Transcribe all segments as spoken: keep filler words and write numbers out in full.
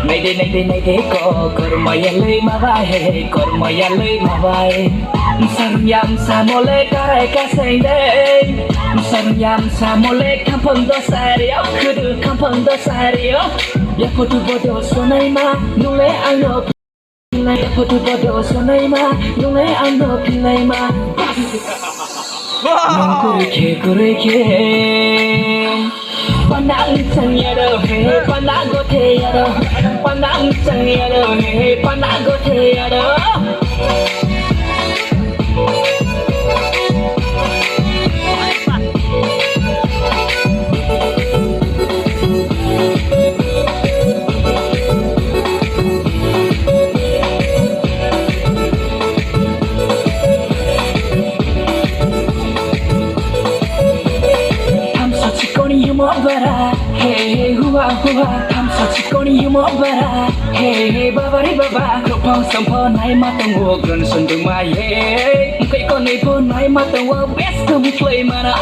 Naide, naide, naide ko, kormaya lei mabai, he, he, kormaya lei mabai. Sarung yang samole karai kaseng dei. Sarung yang samole kampang dosari, oh, kudu kampang dosari, oh. Ya putu bodo sonai ma, nule ang no. Photo bodo sonai ma, nungai ang no pilai ma. Nung kuri khe, kuri khe. Panang chang yaro, he, he, panang gothe yaro. Panang chang yaro, he, he, panang gothe yaro. Thamsa chikoni himo bara, he he hua hua. Thamsa chikoni himo bara, he he baba re baba. Khopang sampha nai ma tongo gon sundung ma ye. Mkai konai pho nai ma tongo best ko muklai mana.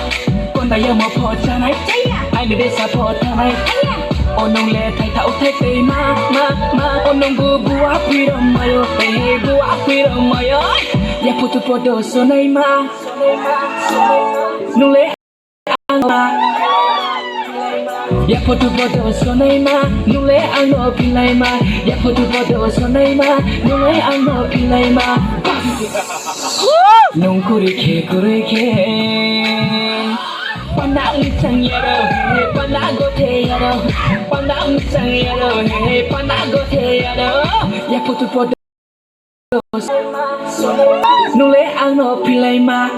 Konda yamo pho chanai chaya. Ai le desa pho thanai chaya. Onong le thai thau thai tei ma ma ma. Onong bu bua pui rom mayo, he he bua pui rom mayo. Ya putu podo sonai ma. Nung le ang ma. Ya photo bodo sonai ma, nung le ang no pilai ma. Ya photo bodo sonai ma, nung le ang no pilai ma. Nung kuri khe, kuri khe. Panang chang yaro, he, panang gothe yaro. Panang chang yaro, he, panang gothe yaro. Ya photo bodo Nung le ang no pilai ma.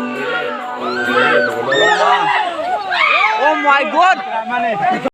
Oh my God!